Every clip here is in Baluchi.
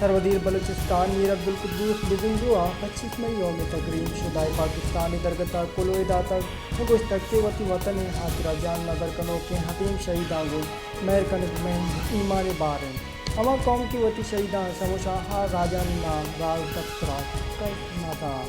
سروزیر بلوچستان میر عبدالقدوس بزنجو ءَ پچیس مئی یوم تکریم شدائے پاکستان ءِ درگت ءَ کلوہ داتگ ءُ گوشتگ کہ وتی وطن ءِ ہاترا جان ندر کنوکیں عظیم شہیداں گوں مہر کنگ مئے ایمان ءِ بار اِنت۔ ہما قوم کہ وتی شہیداں شموشاں آ راجانی نام راجدپتر ءَ کس نہ داں۔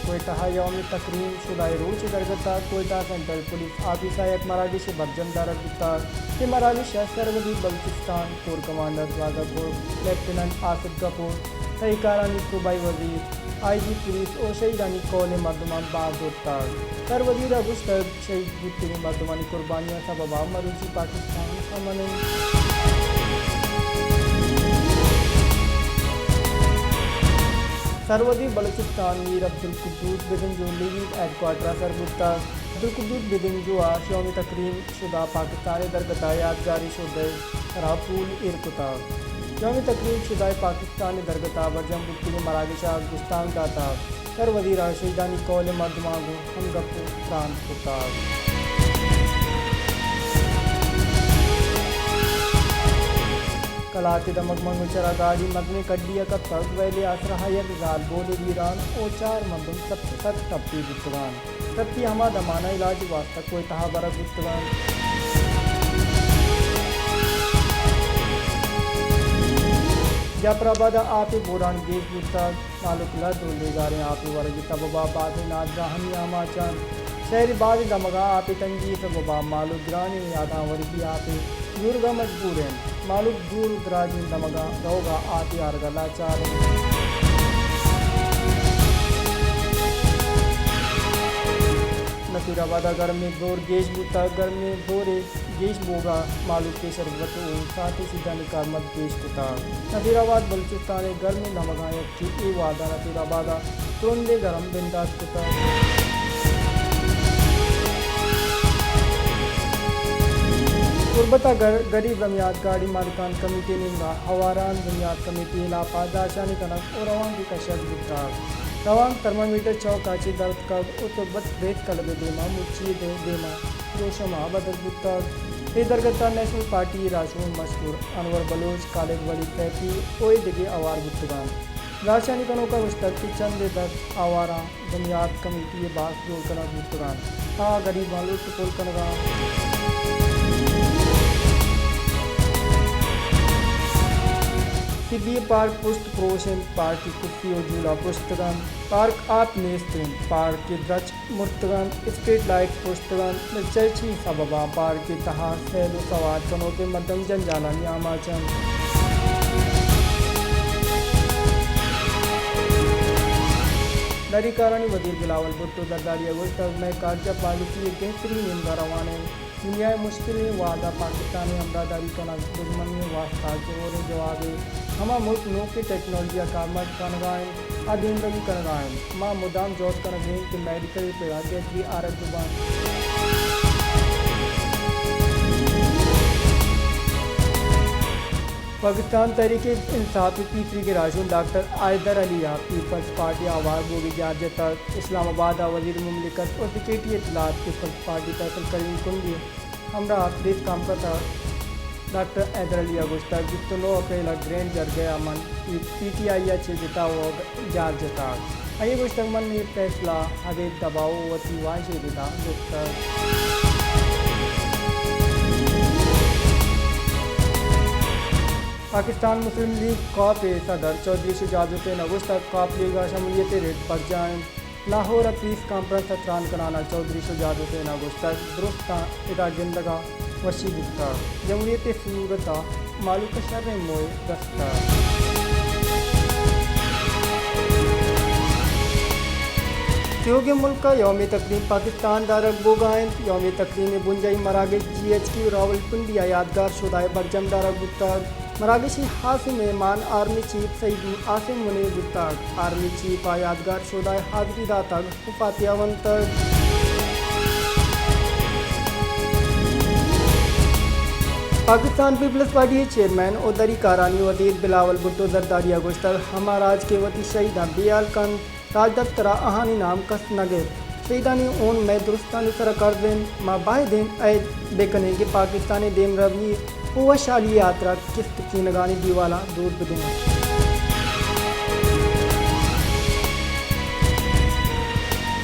کوئٹہ ءَ یوم تکریم شدہ ءِ روچ ءِ درگت ءَ کوئٹہ سینٹرل پولیس آفیس ءَ یک مراگش برجم دارگ بوتگ۔ اے مراگش ءَ سروزیر بلوچستان کور کمانڈر راجہ گوڑ، لیفٹیننٹ آصف گپور، تہی کارانی صوبائی وزیر، آئی جی پولیس ءُ شہیدانی کہول ءِ مردماں بہر زرتگ۔ سروزیر ءَ گوشتگ، شہید بوتگیں مردمانی قربانیاں سبب ءَ مروچی پاکستان امن اِنت۔ سروزیر بلوچستان میر عبدالقدوس بزنجو لیگی ہیڈ کوارٹر ءَ سر بوتگ۔ عبدالقدوس بزنجو ءَ یوم تکریم شدہ پاکستان ءِ درگت ءَ یادگاری شدہ ءِ سرا پول ایر کتگ۔ یوم تکریم شدہ ءِ پاکستان ءِ درگت ءَ برجم بوتگیں مراگش ءَ گوستانک داتگ۔ سروزیر ءَ شہیدانی کہول ءِ مردماں گوں ہمگپ ءُ تران کتگ۔ کلات ءِ دمگ منگل ءِ سرا گاڑی مزنیں کڈی ءَ کپتگ، ویل ءِ آسرا ءَ یک زالبولے بیران ءُ چار مردم سک سک ٹپی بوتگ اَنت۔ ٹپی ہما دمان ءَ علاج ءِ واستہ کوئٹہ ءَ برگ بوتگ اَنت۔ جعفر آباد ءَ آپ ءِ بوران گیش بوتگ، مہلوک لد ءُ لیگاریں آپ ءِ ورگ ءِ سبب ءَ بازیں نادراہی آماچ اَنت۔ شہر ءِ بازیں دمگاں آپ ءِ تنگی ءِ سبب ءَ مہلوک گرانیں نیاداں ورگی آپ ءِ زورگ ءَ مجبور اِنت۔ مہلوک دور دراجیں دمگاں روگ ءَ آپ ءِ آرگ ءَ لاچار اَنت۔ نصیر آباد ءَ گرمیں زور گیش بوتگ۔ گرمیں زور ءِ گیش بوگ ءَ مہلوک ءِ شربت ءُ ساعتی چیزانی کارمرز گیش کتگ۔ نصیر آباد بلوچستان ءِ گرمیں دمگاں یکے اے وہد ءَ نصیر آباد ءَ ترندیں گرم بندات کتگ۔ تربت ءَ گر-، گریب زمیات گاڑی مالکان کمیٹی ءِ نیمگ ءَ ہواران زمیات کمیٹی ءِ ہلاپ ءَ درشانی کنگ ءُ روانگی کشگ بوتگ۔ روانگ ترمامیٹر چوک ءَ چہ در اتکگ ءُ تربت پریس کلب ءِ دیم ءَ مچی ءِ دیم ءَ دروشم ءَ بدل بوتگ۔ اے درگت ءَ نیشنل پارٹی ءِ راہشون مشہور انور بلوچ، خالد ولی سیفی ءُ اے دگہ ہوار بوتگ اَنت۔ درشانی کنوکاں گوشتگ کہ چندے دست آواراں بنیاد کمیٹی ءِ باسک جوڑ کنگ بوتگ اَنت، آ گریباں لٹ پل کنگ ءَ اَنت۔ طبی پارک پشت پروش اِنت، پارک ءِ کرسی ءُ جولا پرشتگ اَنت، پارک ءَ آپ نیست اِنت، پارک ءِ درچک مرتگ اَنت، اسٹریٹ لائٹ پرشتگ اَنت، بلے چرچی سبب ءَ پارک ءِ تہا سیل ءُ سواد کنوکیں مردم جنجالانی آماچ اَنت۔ داری کارانی وزیر بلاول بھٹو زرداری ءَ گوشتگ، مئے خارجہ پالیسی ءِ گہتریں نیمگ ءَ روان اِنت۔ دنیا ءِ مشکلیں وہد ءَ پاکستان ءِ ہمراہداری کنگ دژمنی ءِ واستہ جوڑیں جوابے۔ ہما ملک نوکیں ٹیکنالوجی ءَ کارمرز کنگ ءَ اَنت ءُ دیمروی کنگ ءَ اَنت۔ ما مدام جہد کنگ ءَ ایں کہ میڈیکل ءِ پڑ ءَ گہتری آرگ بہ بنت۔ پاکستان تحریک انصاف ءِ پیسریگیں راہشون ڈاکٹر حیدر علی ءَ پیپلز پارٹی ءَ ہوار بوگ ءِ جار جتگ۔ اسلام آباد ءَ وزیر مملکت ءُ سیکرٹری اطلاعات پیپلز پارٹی فیصل کریم کنڈی ءِ ہمراہ ءَ پریس کانفرنس ءَ ڈاکٹر حیدر علی ءَ گوشتگ، بیست ءُ نو اپریل ءَ گرینڈ جرگہ ءَ من پی ٹی آئی ءَ چہ جتا بوگ ءِ جار جتگ۔ آئی ءَ گوشتگ، من اے فیصلہ ءَ ابید دباؤ ءُ وتی واہش ءِ ردا زرتگ۔ پاکستان مسلم لیگ کاپ ءِ صدر چوہدری شجاعت حسین ءَ گوشتگ، کاپ لیگ ءَ شمولیت ءِ رد برجاہ اِنت۔ لاہور ءَ پریس کانفرنس ءَ تران کنان ءَ چوہدری شجاعت حسین ءَ گوشتگ، درستاں ادا گندگ ءَ وشی بوتگ، جمہوریت ءِ صورت ءَ مہلوک ءَ شریں موہ رستگ۔ سیوگیں ملک ءَ یوم تکریم پاکستان دارگ بوگ ءَ اِنت۔ یوم تکریم ءِ بنجاہی مراگش جی ایچ کیو راولپنڈی ءَ یادگار شہدا ءِ برجم دارگ بوتگ۔ مراگش ءِ ہاسیں مہمان آرمی چیف سعید عاصم منیر بوتگ۔ آرمی چیف ءَ یادگار شہدا ءِ حاضری داتگ ءُ فاتحہ ونتگ۔ پاکستان پیپلز پارٹی ءِ چیئرمین ءُ دری کارانی وزیر بلاول بھٹو زرداری ءَ گوشتگ، ہما راج کہ وتی شہیداں بے ہیال کنت، راجدپتر ءَ آہانی نام کس نہ گپت۔ شہیدانی ہون مئے درستانی سرا قرض انت، ما باید انت عہد بہ کنیں کہ پاکستان ء دیمروی ء وشحالی ء ہاترا کست کینگانی دیوالاں دور بہ دئیں۔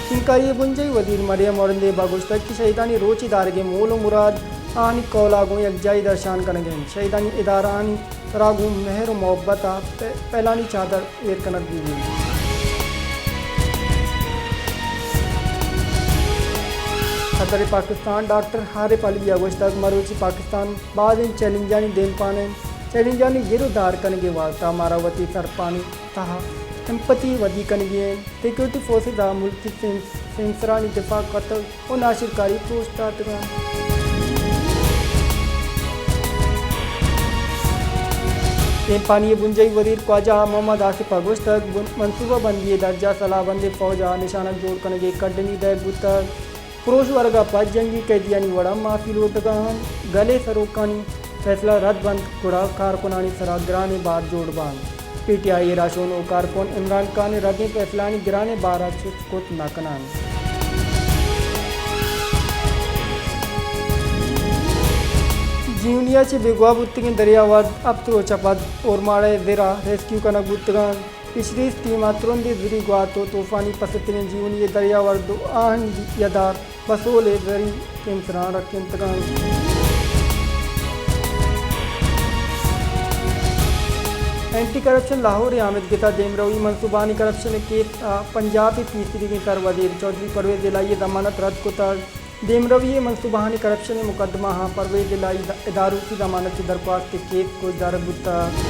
شنگکاری ء بنجاہی وزیر مریم اورنگزیب ء گوشتگ کہ شہیدانی روچے دارگ ء مول ء مراد آہانی قول ء گوں یکجائی درشان کنگ ء انت۔ شہیدانی ادارہانی سرا گوں مہر ء محبت ء پہ-، پہلانی چادر ایر کنگ بوگی انت۔ صدر پاکستان ڈاکٹر عارف علوی ء گوشتگ، مروچی پاکستان بازیں چیلنجانی دیمپان انت۔ چیلنجانی گر ء دار کنگ ء واستہ مارا وتی سرپانی تہا امپتی ودی کنگی انت۔ سیکورٹی فورسز ء ملکی سین-، سینسرانی دفاع کتگ ء ناشرکاری پروش داتگ انت۔ دیمپانی ء بنجاہی وزیر خواجہ محمد آصف ء گوشتگ، بن-، منصوبہ بندی ء درجہ سلاہ بند ء فوج ء نشانگ جوڑ کنگ ء کڈنی دئیگ بوتگ۔ پروش ورگ ء پد جنگی قیدیانی وڑا معافی لوٹگ ء انت۔ گل ء سروکانی فیصلہ رد بنت، گڑا کارکنانی سرا گرانیں بار جوڑ بنت۔ پی ٹی آئی ء راہشون ء کارکن عمران خان ء ردیں فیصلہانی گرانیں بار ء چست کت نہ کن انت۔ جیونی ء چہ بیگواہ بوتگیں دریاورد ہپت روچ ء پد اورماڑہ ء زر ء ریسکیو کنگ بوتگ انت۔ فشریز ٹیم ء ترندیں زری گوات ء طوفانی پستریں جیونی ء دریاورد ء آہانی یدار بسول ء زری سینسراں رکینتگ انت۔ اینٹی کرپشن لاہور ء آمدگس ء دیمروی منصوبہانی کرپشن ء کیس ء پنجاب ء پیسریگیں سر وزیر چوہدری پرویز الہی ء ضمانت رد کتگ۔ دیمروی ء منصوبہانی کرپشن ء مقدمہ آں پرویز الہی اداروتی ضمانت ء درخواست ء کیس گوشدارگ بوتگ۔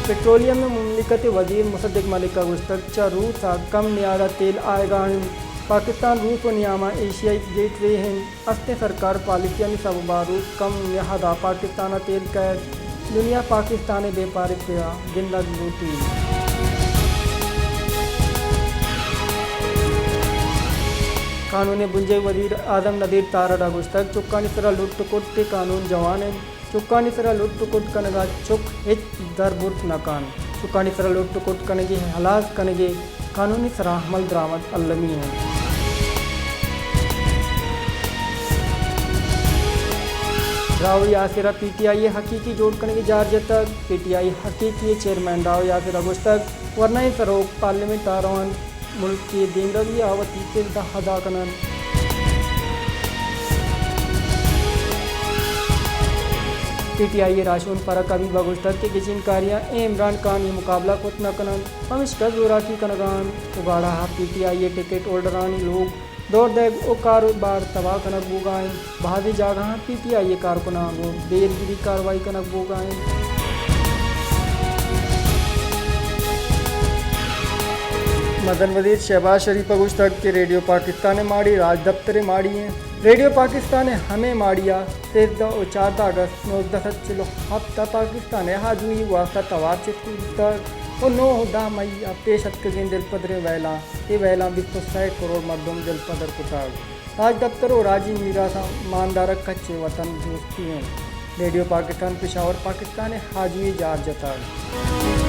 پٹرولیم ء مملکت ء وزیر مصدق ملک ء گوشتگ، چہ روس ء کم نیاد ء تیل آیگ ء انت۔ پاکستان روس ء نیام ء ایشیائی گیٹ وے انت۔ استیں سرکار پالیسیانی سبب ء روچ کم نہاد ء پاکستان ء تیل کئیت، دنیا پاکستان ء بیپارت ء گندگ لوٹیت۔ قانون ء بنجاہی وزیر اعظم نذیر تارڑ ء گوشتگ، چکانی سرا لٹ ء کٹ ء قانون جوان انت۔ چکانی سرا لٹ ء کٹ کنگ ء چک ہچ در برت نہ کنت۔ چکانی سرا لٹ ء کٹ کنگ ء ہلاس کنگ ء قانون ء سرا عمل درآمد المی انت۔ دراوڑی آسر ء پی ٹی آئی ء حقیقی جوڑ کنگ ء جار جتگ۔ پی ٹی آئی حقیقی ء چیئرمین دراوڑی آسر ء گوشتگ، ورنائیں سروک پارلیمنٹ ء رونت، ملک ء دیمروی ء وتی کردار ادا کن انت۔ پی ٹی آئی ء راہشون فرح حبیب ء گوشتگ کہ گچین کاریاں اے عمران خان ء مقابلہ کت نہ کن انت، پمشکا زوراکی کنگ ء انت۔ اگاڑہ ء پی ٹی آئی ء ٹکٹ ہولڈرانی لوگ دور دئیگ ء کاروبار تباہ کنگ بوگ ء انت۔ بازیں جاگہاں پی ٹی آئی ء کارکناں گوں بیرگری کاروائی کنگ بوگ ء انت۔ مزن وزیر شہباز شریف ء گوشتگ کہ ریڈیو پاکستان ء ماڑی راجدپتر ء ماڑی انت۔ ریڈیو پاکستان ء ہمے ماڑی ء سیزدہ ء چاردہ اگست نوزدہ سد چل ء ہپت ء پاکستان ء آجوئی ء واستہ توار چست بوتگ ء نو ء دہ مئی ء پیش اتکگیں دلپدریں ویلاں، اے ویلاں بیست ء سئے کروڑ مردم دلپدر کتگ۔ راجدپتر ء راجی میراث ء ماندارگ کچ ء وطن دوستی انت۔ ریڈیو پاکستان پشاور پاکستان ء آجوئی ء جار جتگ۔